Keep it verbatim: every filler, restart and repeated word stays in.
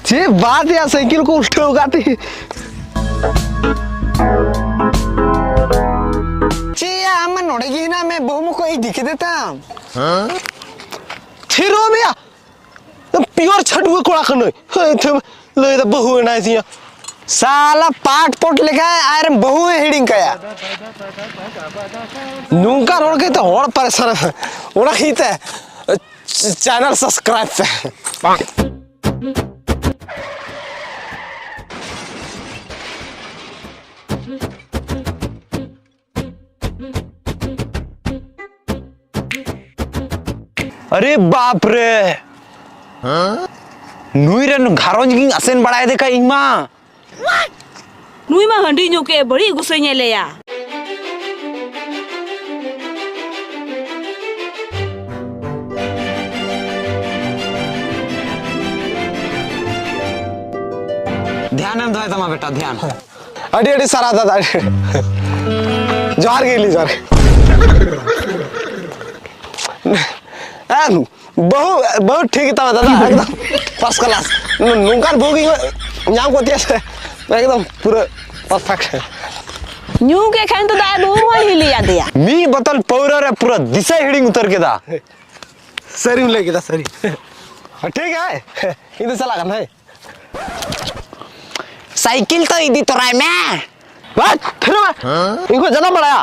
ᱪᱮᱫ ᱵᱟᱫ ᱭᱟ, ᱥᱟᱭᱠᱮᱞ ᱠᱚ ᱩᱞᱴᱟᱹᱣ ᱠᱟᱜ ᱛᱤᱧ᱾ ᱪᱮᱫ ᱭᱟ, ᱟᱢ ᱢᱟ ᱱᱚᱰᱮ ᱜᱮ ᱦᱮᱱᱟᱜ ᱢᱮ, ᱵᱟᱹᱦᱩ ᱢᱟᱠᱚ ᱤᱫᱤ ᱠᱮᱫᱮ ᱛᱟᱢ᱾ ᱛᱷᱤᱨᱚᱜ ᱢᱮᱭᱟ, ᱯᱤᱭᱳᱨ ᱪᱷᱟᱹᱰᱩᱣᱟᱹ ᱠᱚᱲᱟ ᱠᱟᱹᱱᱟᱹᱧ᱾ ᱦᱮᱸ, ᱛᱷᱤᱨ ᱞᱟᱹᱭ ᱫᱟ ᱵᱟᱹᱦᱩ ᱮᱱᱟᱭ ᱛᱤᱧᱟ᱾ ᱥᱟᱞᱟ ᱯᱟᱴ ᱯᱚᱴ ᱞᱮᱠᱟ ᱟᱡᱨᱮᱱ ᱵᱟᱹᱦᱩ ᱦᱚᱸᱭ ᱦᱤᱲᱤᱧ ᱠᱟᱭᱟ᱾ ᱱᱚᱝᱠᱟᱱ ᱦᱚᱲ ᱜᱮᱛᱚ ᱦᱚᱲ ᱯᱟᱨᱮᱥᱟᱱ᱾ ᱚᱱᱟ ᱠᱷᱟᱹᱛᱤᱨ ᱛᱮ ᱪᱮᱱᱮᱞ ᱥᱟᱵᱥᱠᱨᱟᱭᱤᱵ ᱯᱮ᱾ ᱟᱨᱮ ᱵᱟᱯ ᱨᱮ! ᱱᱩᱭ ᱨᱮᱱ ᱜᱷᱟᱨᱚᱸᱡᱽ ᱜᱤᱧ ᱟᱥᱮᱱ ᱵᱟᱲᱟᱭᱮᱫᱮ ᱠᱷᱟᱡ ᱤᱧ ᱢᱟ᱾ ᱱᱩᱭ ᱢᱟ ᱦᱟᱺᱰᱤ ᱧᱩ ᱠᱮᱫ, ᱵᱟᱹᱲᱤᱡ ᱜᱩᱥᱟᱹᱭ ᱧᱮᱞᱮᱭᱟ᱾ ᱫᱷᱮᱭᱟᱱᱮᱢ ᱫᱚᱦᱚᱭ ᱛᱟᱢᱟ ᱵᱮᱴᱟ, ᱫᱷᱮᱭᱟᱱ᱾ ᱟᱹᱰᱤ ᱟᱹᱰᱤ ᱥᱟᱨᱦᱟᱣ ᱫᱟᱫᱟ, ᱟᱹᱰᱤ ᱟᱹᱰᱤ᱾ ᱡᱚᱦᱟᱨ ᱜᱮ ᱤᱞᱤ, ᱡᱚᱦᱟᱨ ᱜᱮ᱾ ᱮ, ᱵᱟᱹᱦᱩ, ᱵᱟᱹᱦᱩ ᱴᱷᱤᱠ ᱜᱮᱛᱟᱢᱟ ᱫᱟᱫᱟ, ᱮᱠᱫᱚᱢ first class᱾ ᱱᱚᱝᱠᱟᱱ ᱵᱟᱹᱦᱩ ᱜᱮ ᱧᱟᱢ ᱠᱚᱜ ᱛᱤᱧᱟ ᱥᱮ, ᱮᱠᱫᱚᱢ ᱯᱩᱨᱟᱹ perfect᱾ ᱧᱩ ᱠᱮᱫ ᱠᱷᱟᱱ ᱫᱚ ᱫᱟᱜ ᱵᱟᱹᱦᱩ ᱦᱚᱸᱭ ᱦᱤᱞᱤ ᱟᱫᱮᱭᱟ᱾ ᱢᱤᱫ ᱵᱚᱛᱚᱞ ᱯᱟᱹᱣᱨᱟᱹ ᱨᱮ ᱯᱩᱨᱟᱹ ᱫᱤᱥᱟᱹᱭ ᱦᱤᱲᱤᱧ ᱩᱛᱟᱹᱨ ᱠᱮᱫᱟ᱾ ᱥᱟᱹᱨᱤᱢ ᱞᱟᱹᱭ ᱠᱮᱫᱟ, ᱥᱟᱹᱨᱤ᱾ ᱴᱷᱤᱠ ᱦᱮ, ᱤᱧ ᱫᱚ ᱪᱟᱞᱟᱜ ᱠᱟᱱᱟ, ᱦᱮᱸ᱾ ᱥᱟᱭᱠᱮᱞ ᱛᱚ ᱤᱫᱤ ᱛᱚᱨᱟᱭ ᱢᱮ᱾ ᱵᱟᱥ, ᱛᱷᱤᱨ ᱢᱮ᱾ ᱤᱧ ᱠᱷᱚᱱ ᱡᱟᱱᱟᱢ ᱵᱟᱲᱟᱭᱟ᱾